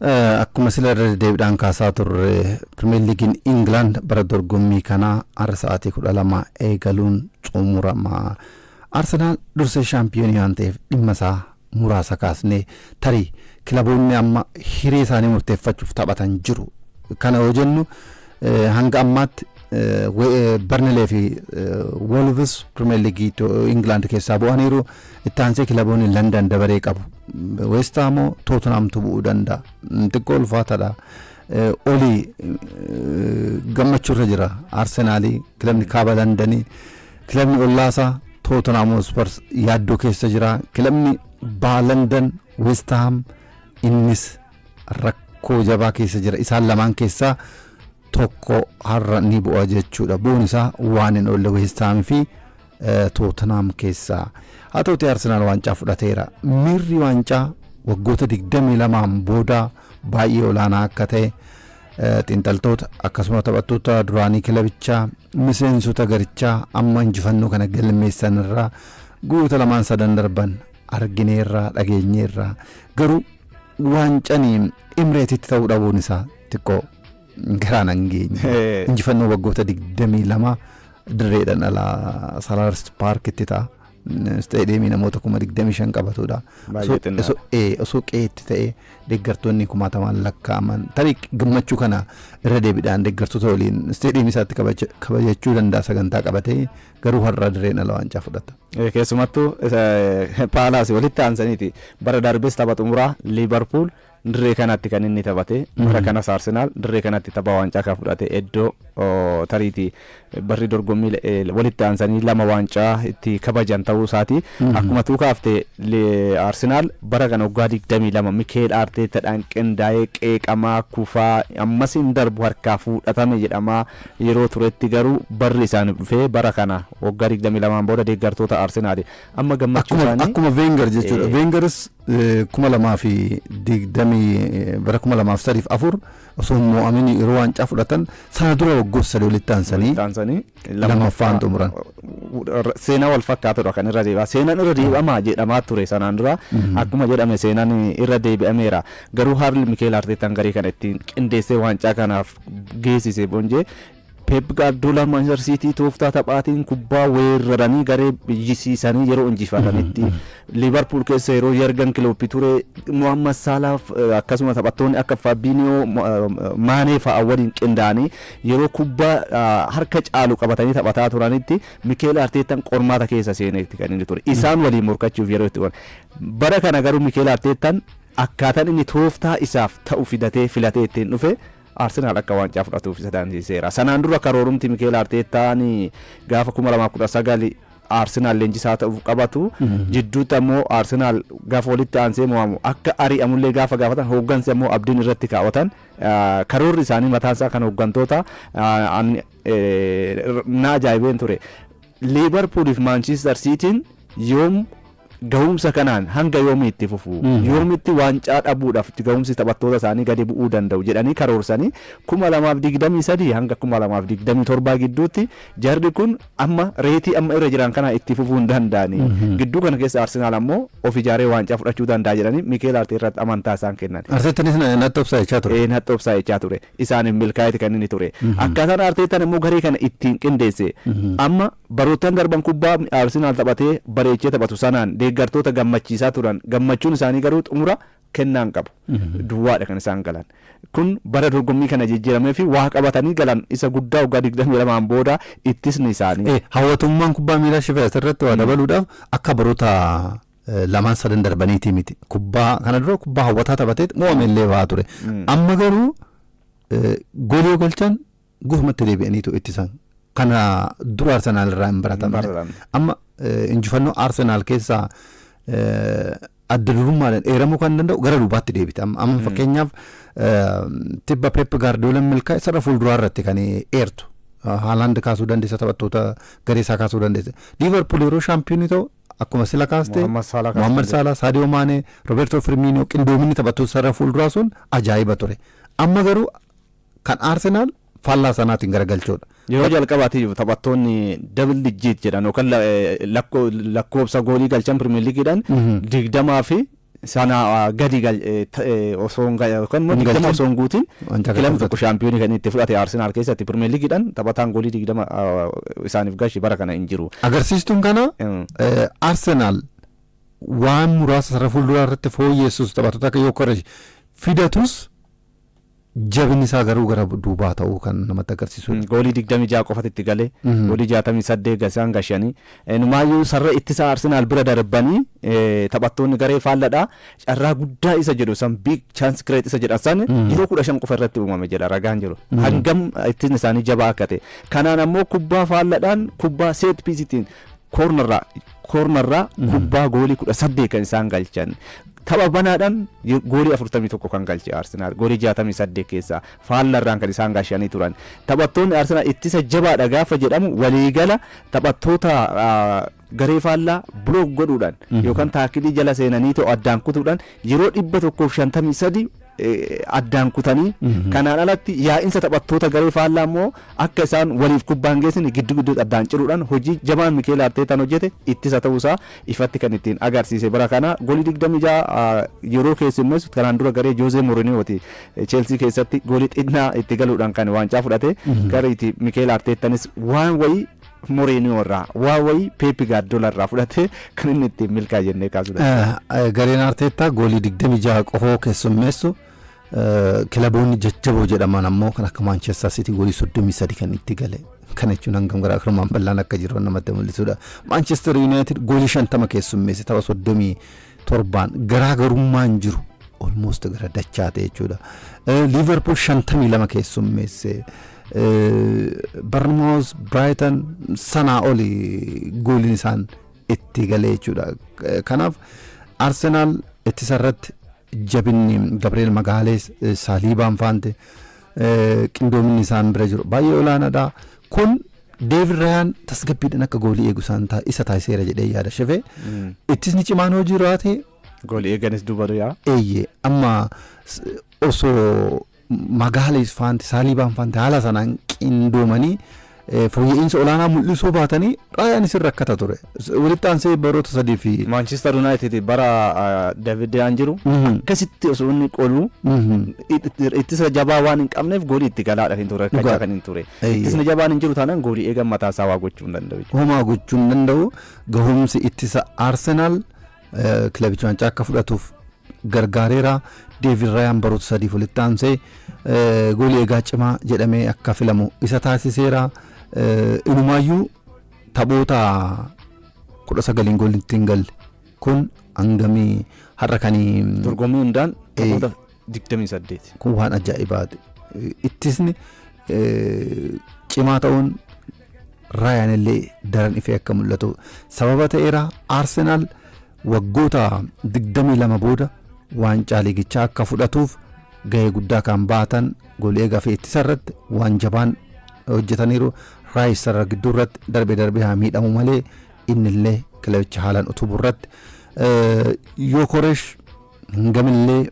Akkuma sila irra deddeebiidhaan kaasaa turre, Pirimeer Liigiin Ingilaand bara dorgommii kanaa har'a sa'aatii 12 eegaluun xumurama. Arsenaal dursee shaampiyoonii waan ta'eef dhimma isaa muraasa kaasnee, tarii kilaboonni amma hiree isaanii murteeffachuuf taphatan jiru. Kana yoo jennu, hanga ammaatti Barnilee fi Wolves Pirimeer Liigii Ingilaand keessaa bu'aniiru. Itti aansee kilaboonni London dabaree qabu. West Ham, Tottenhamtu bu'uu danda'a. Xiqqoo ulfaataadha. Olii gammachuurra jira. Arsenaalii, kilabni kaaba Londonii, kilabni ollaasaa Tottenham Hotspurs yaaddoo keessa jira. Kilabni baha London West Ham innis rakkoo jabaa keessa jira. Isaan lamaan keessaa tokko har'a ni bu'a jechuudha. Bu'uun isaa waan hin oolle West Ham fi Tottenham keessaa. Haa ta'uti, Arsenaal waancaa fudhateera. Miirri waancaa waggoota 22n booda baay'ee olaanaa akka ta'e xiinxaltoota, akkasuma taphattoota duraanii kilabichaa, miseensota garichaa amma injifannoo kana galmeessan irraa guyyoota lamaan sadan darban argineerraa, dhageenyeerraa. Garuu waancanii Imireetitti ta'uu dhabuun isaa xiqqoo garaan hin geenye. Injifannoo waggoota 22 dirreedhaan alaa Selhurst Parkitti ta'a. Isteediyeemii namoota 25,000 qabatudha. Osoo qe'eetti ta'ee deeggartoonni kumaatamaan lakkaa'aman tarii gammachuu kana irra deebiidhaan deeggartoota waliin isteediyeemii isaatti kabajachuu danda'a sagantaa qabatee. Garuu har'a dirreen ala waancaa fudhata. Keessumattuu Paalaas walitti aansaniiti. Bara darbes tapha xumuraa Liibarpuul dirree kanatti kan inni taphate. Bara kanas Arsenaal dirree kanatti tapha waancaa kan fudhate. Iddoo tariitii barri dorgommii walitti aansanii lama waancaa itti kabajan ta'uu isaati. Akkuma tuukaafte, Arsenaal bara kana waggaa 22 Mikeel Arteettaadhaan qindaa'ee qeeqamaa kufaa, ammas hin darbu, harkaa fuudhatame jedhamaa yeroo turetti, garuu barri isaaniif dhufee bara kana waggaa 22n booda deeggartoota Arsenaali amma gammachuu isaanii. Akkuma Veengar jechuudha. Veengaris 2020, bara 2003f afur osoo hin mo'amin yeroo waancaa fudhatan sana dura waggoota 3 walitti aansanii lammaffaan xumuran. Seenaa wal fakkaatudha kan irra deebi'a. Seenaan irra deebi'amaa jedhamaa ture sanaan dura. Akkuma jedhame seenaan irra deebi'ameera. Garuu haalli Mikeel Arteetaan garee kana ittiin qindeessee waancaa kanaaf geessise bonjee Pep Guardiola Manchester City tooftaa taphaatiin kubbaa weeraranii garee biyyisiisanii yeroo injifatanitti, Liverpool keessa yeroo Jurgen Klopp ture Mohammad Salah, akkasuma taphattoonni akka Fabinho, Maanee fa'a waliin qindaa'anii yeroo kubbaa harka caalu qabatanii taphataa turanitti, Mikel Arteetaan qormaata keessa seeneetti kan inni ture isaan waliin morkachuuf yeroo itti. Bara kana garuu Mikel Arteetaan akkaataan inni tooftaa isaaf ta'u fidatee filatee ittiin dhufe Arsenaal akka waancaa fudhatuuf isa dandeessiseera. Sanaan dura karoorumti Mikeel Arteetaan gaafa 2019 Arsenaal leenjisaa ta'uuf qabatu jidduutti ammoo Arsenaal gaafa walitti aansee mo'amu akka ari'amullee gaafa gaafatan, hooggansi ammoo abdiin irratti kaawwatan, karoorri isaanii mataan isaa kan hooggantoota na ajaa'ibeen ture. Liibarpuuliif Maanchister Siitiin yoom gahumsa kanaan hanga yoomii itti fufu, yoomitti waancaa dhabuudhaaf gahumsi taphattoota isaanii gadi bu'uu danda'u jedhanii karoorsanii, 2023 hanga 2027 gidduutti jarri kun amma reetii amma irra jiran kana itti fufuu hin danda'anii, gidduu kana keessa Arsenaal ammoo of ijaaree waancaa fudhachuu danda'a jedhanii Mikeel Arteetaa irratti amantaa isaan kennan. Arteettanis natti obsaa jechaa ture. Natti obsaa jechaa ture. Isaaniif milkaa'eeti kan inni ture. Akkaataan Arteetaan immoo garee kana ittiin qindeesse, amma baroottan darban kubbaa Arsenaal taphatee bareechee taphatu sanaan deeggartoota gammachiisaa turan, gammachuun isaanii garuu xumura kennaan qabu. Duwwaadha kan isaan galan. Kun bara dorgommii kana jijjiiramee fi waa qabatanii galan isa guddaa waggaa 22n booda ittisni isaanii. Hawwatummaan kubbaa miilaa shifee asirratti waa dabaluudhaaf akka baroota lamaan sadan darbaniitii miti. Kubbaa kana dura kubbaa hawwataa taphatee mo'ame illee ba'aa ture. Amma garuu goolii yoo galchan gufumatti deebi'aniitu ittisan. Kana dura Arsenaal irraa hin baratamne. Amma injifannoo Arsenaal keessaa adda durummaadhaan eeramuu kan danda'u gara duubaatti deebite. Amma fakkeenyaaf tibba Pep Gaardiolaan milkaa'e sarara fuulduraa irratti kan eertu. Haalaand kaasuu dandeessa, taphattoota garee isaa kaasuu dandeessa. Liivarpuul yeroo shaampiyoonii ta'u akkuma sila kaaste Mohammad Salah, Sadio Maane, Roberto Firmino, qindoominni taphattoota sarara fuulduraa sun ajaa'iba ture. Amma garuu kan Arsenaal faallaa sanaatiin garagalchoodha. Yeroo jalqabaatiif taphattoonni double digit jedhan yookaan lakkoofsa goolii galchan Pirimeer Liigiidhaan 20 fi Sana gadi osoo yookaan immoo 20 osoo hin guutin kilabni tokko shaampiyoonii kan itti fudhate Arsenaal keessatti Pirimeer Liigiidhaan taphataan goolii 20 isaaniif galche bara kana hin jiru. Agarsiistuun kana Arsenaal waan muraasa sarara fuulduraa irratti fooyyessus, taphattoota akka Yokoresh fidatus, jabinni isaa garuu gara duubaa ta'uu kan namatti agarsiisudha. Goolii 26 qofatti itti galee goolii 68 isaan gashanii, numaayyuu sarara ittisa Arsenaal bira darbanii taphattoonni garee faalladha carraa guddaa isa jedhu san, big chance create isa jedhan san, yeroo 15 qofa irratti uumame jedha ragaan jiru. Hangam ittisni isaanii jabaa akka ta'e. Kanaan ammoo kubbaa faalladhaan, kubbaa set pieceitiin, cornerraa kubbaa goolii 18 kan isaan galchan. Tapha banaadhaan goolii 41 kan galche Arsenaal goolii 68 keessaa faallarraan kan isaan galchanii turan. Taphattoonni Arsenaal ittisa jabaadha gaafa jedhamu, waliigala taphattoota garee faallaa block godhuudhaan yookaan tackleii jala seenanii ta'u addaan kutuudhaan yeroo 153 addaan kutanii, kanaan alatti yaa'insa taphattoota garee faallaa immoo akka isaan waliif kubbaan geessine gidduu gidduutti addaan ciruudhaan hojii jabaan Mikeel Arteetaan hojjete ittisa ta'uusaa ifatti kan ittiin agarsiise. Bara kana goolii 26 yeroo keessummeessu, kanaan dura garee Joozee Mourinhooti Cheelsii keessatti goolii xinnaa itti galuudhaan kan waancaa fudhate. Gareeti Mikeel Arteetanis waan wayii Mourinho irraa, waan wayii Peep Gaardiola irraa fudhate kan inni ittiin milkaa jennee kaasuu dandeenya. Gareen Arteetaa goolii 26 qofoo keessummeessu, kilaboonni jajjaboo jedhaman ammoo kan akka Maanchestar Sitii goolii 33 kan itti gale. Kana jechuun hangam garaagarummaan bal'aan akka jiru namatti mul'isudha. Maanchestar Yuunaayitid goolii 50 keessummeesse tapha 37n, garaagarummaan jiru almost gara dachaa ta'e jechuudha. Liverpool 52 keessummeesse. Bournemouth, Brighton sanaa oli gooliin isaan itti galee jechuudha. Kanaaf Arsenaal ittisa irratti jabinni Gabriel Magaalees, Saaliibaan faante qindoominni isaan bira jiru baay'ee olaanaadha. Kun Deevid Rayaan tasgabbiidhaan akka goolii eegu isaan isa taasiseera jedhee yaada shefee. Ittisni cimaan hojii jiraate Goolii eeganis duuba yaa. Eeyyee, amma osoo Magaalees faanti, Saaliibaan faanti haala sanaan qindoomanii fooyya'insa olaanaa mul'isuu baatanii, Raayaan isin rakkata ture. Walitti aansee baroota sadii fi Manchester United bara David Rayaan jiru akkasitti osoo inni qolu ittisa jabaa waan hin qabneef goolii itti galaadha hin ture, rakkachaa kan hin ture. Ittisni jabaan hin jiru taanaan goolii eegan mataa isaa waa gochuu hin danda'u. Homaa gochuu hin danda'u. Gahumsi ittisa Arsenaal kilabicha waancaa akka fudhatuuf gargaareera. Deevid Rayaan baroota sadiif walitti aansee goolii eegaa cimaa jedhamee akka filamu isa taasiseera. Inumaayyuu taphoota 19n goolii itti hin galle, kun hangamii har'a kan Dorgommii hundaan taphoota 28. Kun waan ajaa'ibaati. Ittisni cimaa ta'uun Raayaan illee daran ifee akka mul'atu sababa ta'eera. Arsenaal waggoota 22 booda waancaa liigichaa akka fudhatuuf gahee guddaa kan baatan goolii eegaa fi ittisa irratti waan jabaan hojjetaniiru. Raayis sarara gidduu irratti darbee darbee haa miidhamu malee, innillee kilabicha haalaan utubuu irratti, Yookoresh hangamillee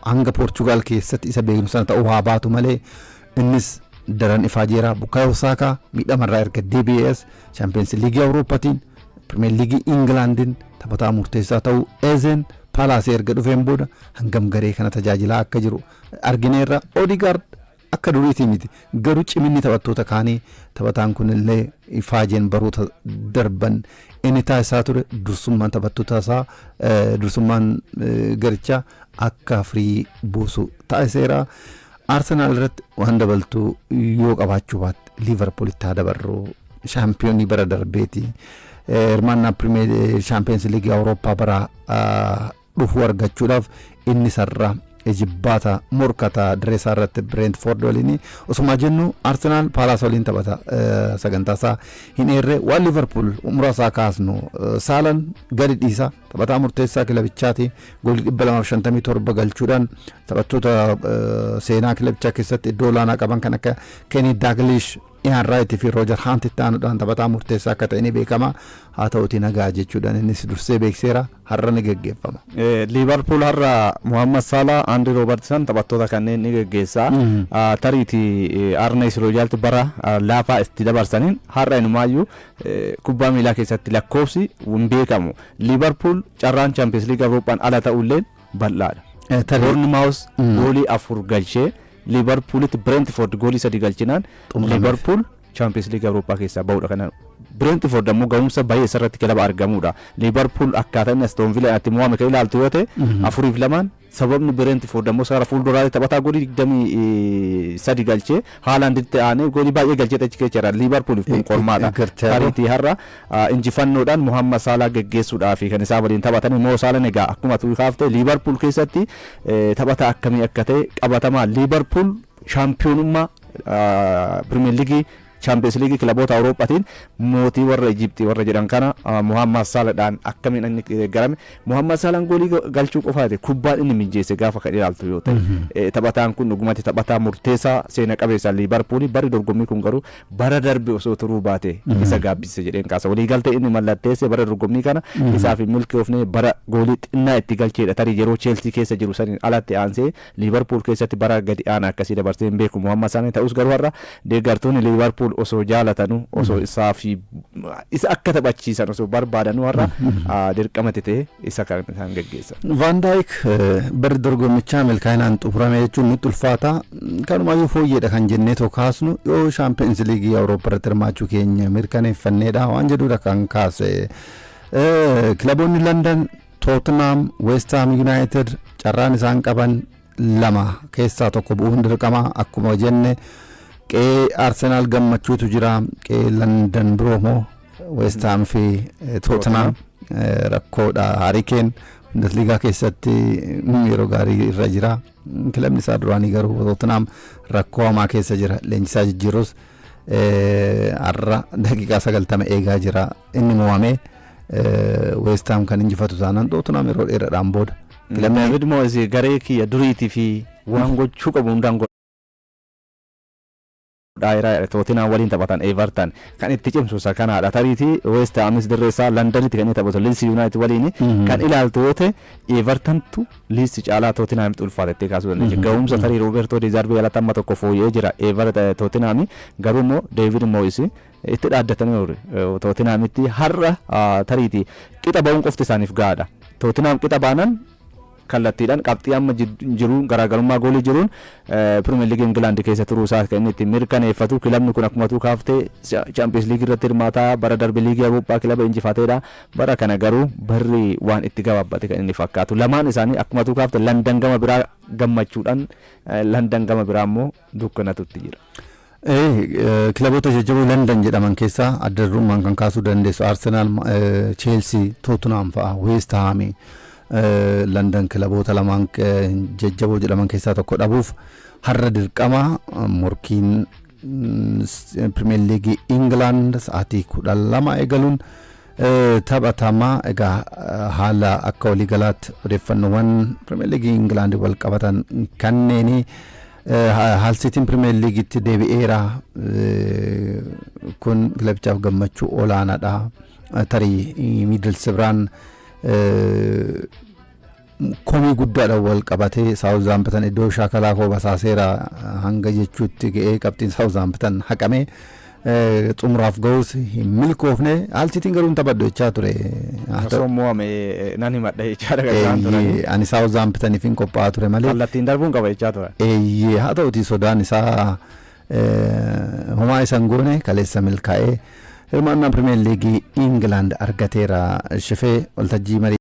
hanga Poorchugaal keessatti isa beeknu sana ta'uu haa baatu malee, innis daran ifaajeera. Bukaayoo Saakaa miidhamarraa erga deebi'ees Chaampiyoons Liigii Awurooppaatiin, Pirimeer Liigii Ingilaandiin taphataa murteessaa ta'uu, Eezeen Paalaasii erga dhufeen booda hangam garee kana tajaajilaa akka jiru argineerra. Odegaard akka duriitii miti, garuu ciminni taphattoota kaanii, taphataan kunillee ifaajeen baroota darban inni taasisaa ture, dursummaan taphattoota isaa, dursummaan garichaa akka firii buusu taasiseera. Arsenaal irratti waan dabaltuu yoo qabaachuu baatte, Liivarpuulitti haa dabarru. Shaampiyoonii bara darbeeti. Hirmaannaa Pirimeer Shaampiyoons Liigii Awurooppaa bara dhufuu argachuudhaaf inni sarara ejibbaata morkata dirree isaa irratti Brentford waliin. Osuma jennu Arsenaal Paalaas waliin taphata, sagantaa isaa hin eerre. Waan Liverpool muraasaa kaasnu, Saalan gadi dhiisa, taphataa murteessaa kilabichaati. Goolii 257 galchuudhaan taphattoota seenaa kilabichaa keessatti iddoo olaanaa qaban kan akka Kenny Dalglish Ian Wright fi Roger Hunt itti aanuudhaan taphataa murteessaa akka ta'e ni beekama. Haa ta'utii nagaa jechuudhaan innis dursee beekseera, har'a ni geggeeffama. Liverpool har'a Muhammad Salah, Andy Robertson taphattoota kanneen ni geggeessa. Tariitii Arne Slot bara laafaa itti dabarsaniin har'a inumaayyuu kubbaa miilaa keessatti lakkoofsi hin beekamu. Liverpool carraan Champions League Awurooppaan ala ta'ullee bal'aadha. Bournemouth goolii 4 galchee, Liverpoolitti Brentford goolii 3 galchinaan Liverpool Champions League Awurooppaa keessaa bahudha kana. Brentford ammoo ga'umsa baay'ee irratti kilaba argamudha. Liverpool akkaataa inni Aston Villa itti mo'ame kan ilaaltu yoo ta'e, 4-2. Sababni Brentford ammoo sarara fuulduraatti taphataa goolii 23 galchee Haalaanditti aanee goolii baay'ee galchee achi keessa jira. Liverpooliif kun qormaadha. Tariitii har'a injifannoodhaan Muhammad Salah geggeessuudhaaf kan isaa waliin taphatan. Mo Salah egaa akkuma kaaftee Liverpool keessatti taphataa akkamii akka ta'e qabatamaa Liverpool shaampiyoonummaa Premier League, Champions League kilaboota Awurooppaatiin mootii warra Ijiptii warra jedhan kana Muhammad Salahadhaan akkamiin inni garame. Muhammad Salaan goolii galchuu qofaati, kubbaan inni mijeesse gaafa kan ilaaltu yoo ta'e, taphataan kun dhugumatti taphataa murteessaa seena qabeessa Liverpool. Barri dorgommii kun garuu bara darbe osoo turuu baate isa gaabbise jedheen kaasa. Waliigaltee inni mallatteesse bara dorgommii kana isaaf hin milkoofne. Bara goolii xinnaa itti galcheedha. Tarii yeroo Chelsea keessa jiru saniin alatti aansee Liverpool keessatti bara gadi aanaa akkasii dabarsee hin beeku Muhammad Salah. Ta'us garuu har'a deeggartoonni Liverpool osoo jaalatanu, osoo isaa fi isa akka taphachiisan osoo barbaadanu, har'a dirqamatti ta'e isa kan isaan geggeessan. Van Dijk barri dorgommichaa milkaa'inaan xumurame jechuun nutti ulfaata. Kanumaayyuu fooyyeedha kan jennee too kaasnu yoo Champions League Awurooppaa irratti hirmaachuu keenya mirkaneeffanneedha waan jedhudha kan kaase. Kilaboonni London, Tottenham, West Ham United carraan isaan qaban lama keessaa tokko bu'uun dirqama. Akkuma jenne, qe'ee Arsenaal gammachuutu jira, qe'ee London biroo immoo West Ham fi Tottenham rakkoodha. Harry Kane Bundesliigaa keessatti yeroo gaarii irra jira. Kilabni isaa duraanii garuu Tottenham rakkoo hamaa keessa jira. Leenjisaa jijjiirus har'a daqiiqaa 90 eegaa jira. Inni mo'amee West Ham kan injifatu taanaan, Tottenham yeroo dheeraadhaan booda. David Moyes garee kiyya duriitii fi waan gochuu qabu hundaan godhaa. Tottenham waliin taphatan Everton kan itti cimsu isa kanaadha. Tariitii West Hamis dirree isaa Londonitti kan inni taphatu Leeds United waliin kan ilaaltu yoo ta'e, Evertontu Leeds caalaa Tottenhamitti ulfaata kaasuu dandeenya. Ga'umsa tarii Roberto De Zerbi alatti amma tokko fooyya'ee jira Everton. Tottenham garuu immoo David Moyes itti dhaaddatanii Tottenhamitti har'a tariitii qixa ba'uun qofti isaaniif gahaadha. Tottenham qixa baanan kallattiidhaan qabxii amma jiruun, garaagarummaa goolii jiruun Premier League Ingilaand keessa turuu isaa kan inni ittiin mirkaneeffatu. Kilabni kun akkuma tuu kaaftee Champions League irratti hirmaataa, bara darbe liigii Awurooppaa kilaba injifateedha. Bara kana garuu barri waan itti gabaabbate kan inni fakkaatu. Lamaan isaanii akkuma tuu kaafte Landan gama biraa gammachuudhaan, Landan gama biraa immoo dukkanatutti jira. Kilaboota jajjaboo London jedhaman keessaa adda durummaan kan kaasuu dandeessu Arsenaal, Chelsea, Tottenham fa'a, West Ham. London kilaboota lamaan jajjaboo jedhaman keessaa tokko dhabuuf har'a dirqama. Morkiin Premier League England sa'aatii 12 eegaluun taphatama. Egaa haala akka waliigalaatti odeeffannoowwan Premier League England wal qabatan kanneeni. Hull Cityn Premier Leagueitti deebi'eera. Kun kilabichaaf gammachuu olaanaadha. Tarii Middlesbrough komii guddaadhaan wal qabatee Saawuzaampitan iddoo shaakalaa koo basaaseera hanga jechuutti ga'ee, qabxiin Saawuzaampitan haqamee xumuraaf ga'us hin milkoofne. Hull Cityn garuu hin taphadhu jechaa ture. Osoo mo'ame nan himadha jechaadha kan isaan turan. Ani Saawuzaampitanif hin qophaa'aa ture malee. Kallattiin darbuun qaba jechaa ture. Eeyyee, haa ta'uti sodaan isaa homaa isan goone. Kaleessa milkaa'ee hirmaannaa Premier League Ingilaand argateera. Shifee waltajjii marii.